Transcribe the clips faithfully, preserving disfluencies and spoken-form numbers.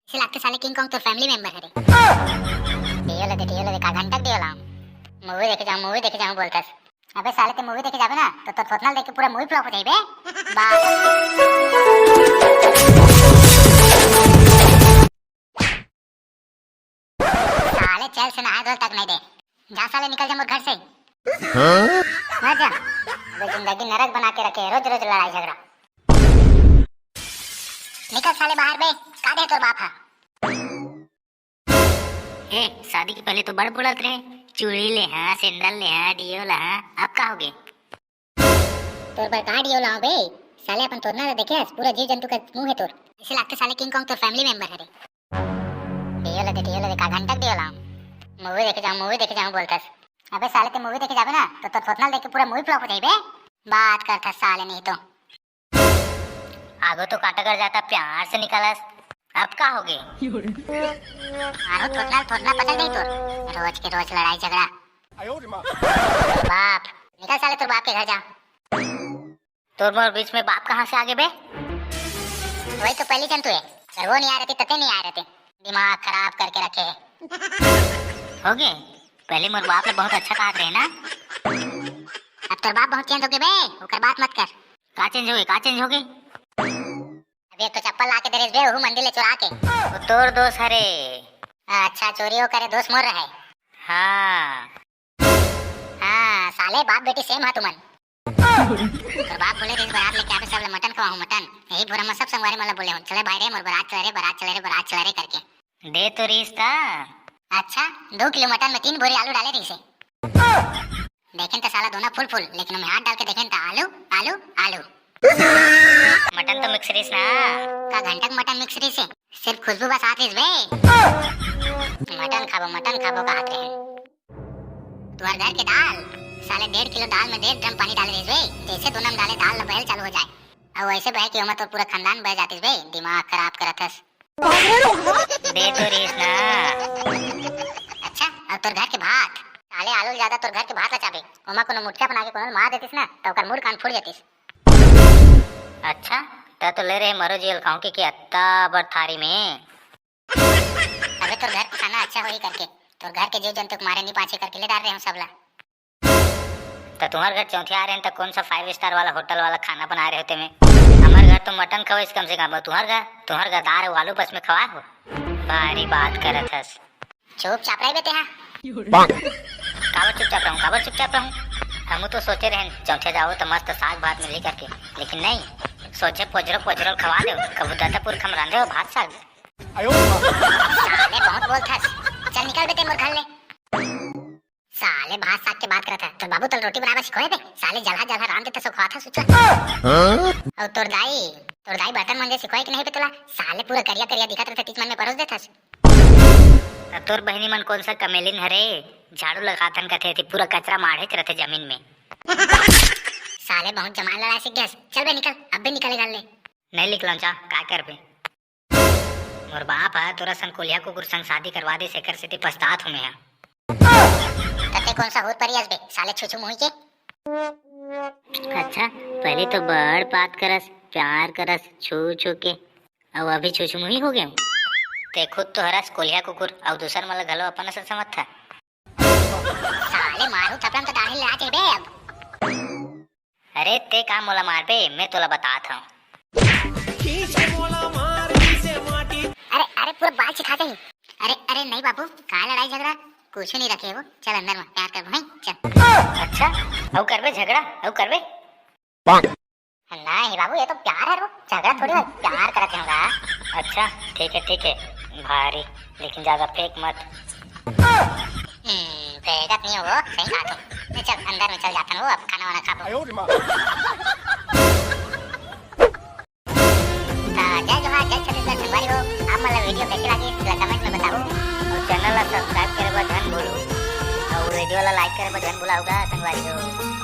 इसे लागथे साले किंग कॉन्ग तोर फैमिली मेंबर हरे। डियो ला दे, डियो ला दे, का घंटा के डियो लाऊं? मूवी देखे जाऊं, मूवी देखे जाऊं बोलथस। अबे साले, ते मूवी देखे जाबे ना, तो तोर थोथना देख के पूरा मूवी फ्लॉप हो जाई बे। बा- साले चैन से नहाए धोए तक नहीं दे। जा साले, निकल जा मोर घर से। हाँ? मत जा। अबे जिंदगी नरक बना के रखे है, रोज रोज लड़ाई झगड़ा। निकल साले बाहर बे, का दे तोर बाप हा? ए, शादी के पहले तो बड़ बोलत रहे, चूड़ी ले हाँ, सैंडल ले हाँ, डियो ला हाँ, अब का हो गे? तोर बर का डियो लाऊं बे? साले अपन तोरना ला देखे हस, पूरा जीव जंतु का मुंह है तोर। इसे लागथे साले किंग कॉन्ग तोर फैमिली मेंबर हरे। डियो ला दे, डियो ला दे, का घंटा के डियो लाऊं? मूवी देखे जाऊं, मूवी देखे जाऊं बोलथस। अबे साले, ते मूवी देखे जाबे ना, तो तोर थोथना देख के पूरा मूवी फ्लॉप हो जाई बे। बात करथस साले नहीं तो। आगो तो कांटा गड़ जाता, प्यार से निकालस, अब का हो गे? मारो थोथना, थोथना पकड़ गई तोर, रोज के रोज लड़ाई झगड़ा। बाप, निकल साले तोर बाप के घर जा। तोर मोर बीच में बाप कहाँ से आगे बे? वही तो पहली जंतु है, अगर वो नहीं आ रहती तते नहीं आ रहते, दिमाग खराब करके रखे है। हो गे, पहले मोर बाप ने बहुत अच्छा कहा रहे ना। अब तोर बाप बहुत चेंज हो गए बे, ओकर बात मत कर। का चेंज हो गए, का चेंज हो गए? अबे एक तो चप्पल ला के दे रहिस बे, ओहू मंदिर ले चुरा के। वो तोर दोस्त हरे। अच्छा, चोरी वो करे दोस्त मोर रहे। हाँ। हाँ, साले बाप बेटी सेम हा तुमन। तोर बाप बोले रहिस, "बारात लेके आबे, सब ले मटन खवाहूँ, मटन।" यही बोरा में सब संगवारी मन ला बोले हूँ, "चले भाई रे, मोर बारात चले रे, बारात चले रे, बारात चले रे," करके। दे तो रहिस ता। अच्छा, दो किलो मटन में तीन बोरी आलू डाले रहिस हे। देखेन त साला दोना फुल फुल, लेकिन ओमे हाथ डाल के देखेन त आलू, आलू, आलू। मटन तो मिक्स रहिस ना। का घंटा के मटन मिक्स रहिस हे? सिर्फ खुशबू बस आत रहिस बे। मटन खाबो, मटन खाबो कहत रहे। तुहर घर के दाल, साले डेढ़ किलो दाल में डेढ़ ड्रम पानी डाले रहिस बे। जैसे दोना में डाले, दाल ल बहल चालू हो जाए। अउ ऐसे बहे कि ओमा तोर पूरा खानदान बह जातिस बे, दिमाग खराब करत हस। दे तो रहिस ना। अच्छा, अउ तोर घर के भात? साले आलू ले जादा तोर घर के भात ला चाबे, ओमा कोनो मुठिया बना के कोनो ल मार देतिस ना, त ओकर मुड़ कान फूट जातिस। अच्छा, त तो ले रहे मरो जियल खाऊं के, के अत्ता बड़ थारी में। अबे तोर घर के खाना अच्छा होही करके, तोर घर के जीव जंतु के मारे नी पाछे करके ले डार रहे हूँ सबला। त तुम्हर घर चौंथिया आ रहे हैं त कौन सा फाइव स्टार वाला होटल वाला खाना बना रहे हो तेमे? हमर घर तो मटन खवाइस कम से कम, तुम्हर घर, तुम्हर घर दार अउ आलू बस में खवाए हो। भारी बात करत हस। चुपचाप रह बे तेहा। काबर चुपचाप रहूं, काबर चुपचाप रहूं? हमू तो सोचे रहेन चौंथिया जाओ त मस्त साग भात मिलही करके, लेकिन नहीं, सोझे पोजरो पोजरो खवा दे, कभू दत्तापुर खम रांधे हो भात साग। साले बहुत बोलथस। चल निकल बे ते मोर घर ले। साले भात साग के बात करत हे। तोर बाबू तोला रोटी बनाए बर सिखोए बे? साले जलहा जलहा रांध देथस अउ खवाथस उचला। हाँ? अउ तोर दाई, तोर दाई बर्तन मंजे सिखोए कि नहीं बे तोला? साले पूरा करिया करिया दिखत रहिथे, तीस मन में परोस देथस। अब तोर बहिनी मन कौन सा कमेलिन हरे? झाड़ू लगाथन कथे थे, पूरा कचरा माढ़ेच रहिथे जमीन में। साले बहुत जमाए लड़ाए सीख गेस। चल बे निकल, अब भी निकले घर ले। नहीं निकलंव चा, का करबे? मोर बाप ह तोर असन कोलिहा कुकुर संग शादी करवा दिस, एकर सेती पछतात हूं मैं ह। तते कौन सा होत परी अस बे, साले छुछू मुही के? अच्छा, पहले तो बड़ बात करस, प्यार करस, छू छू के, अउ अभी छुछू मुही हो गेंव। ते खुद तो हरस कोलिहा कुकुर, अउ दूसर मन ल घलो अपन असन समझथस। साले मारू थपड़म त दाढ़ी ला जइबे अब। अरे ते का मोला मारबे, मैं तोला बतात हंव। अरे, अरे, पूरा बाल छिटा जाही। अरे, अरे, नहीं बाबू, का लड़ाई झगड़ा? कुछ नहीं रखे वो। चल अंदर में प्यार करबो, हैं? चल। अच्छा, अउ करबे झगड़ा? अउ करबे? नहीं बाबू, ये तो प्यार है वो, झगड़ा थोड़ी है, प्यार करत हंव गा। अच्छा, ठीक है, ठीक है, भारी, लेकिन ज्यादा फेंक मत। हम्म, फेंकत नहीं हो वो, सही बात है। ले चल, अंदर में चल जाथन वो, अब खाना वाना खाबो। त जय जोहार, जय छत्तीसगढ़ संगवारी हो। आप मन ला video कैसे लागिस, तेला comment में बताओ। अउ channel ला subscribe करे बर झन भूलू। अउ video ला like करे बर झन भुलाओ गा संगवारी हो।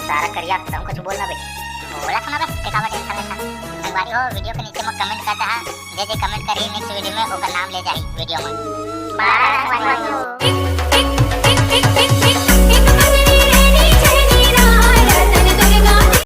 सारा करिया, तुम कुछ बोलना बे। बोला सुना बे, ते काबर tension लेथस। संगवारी हो, video के नीचे में comment कर दहा। जे जे comment करही next video में ओकर नाम ले जाही video में। Bye संगवारी हो।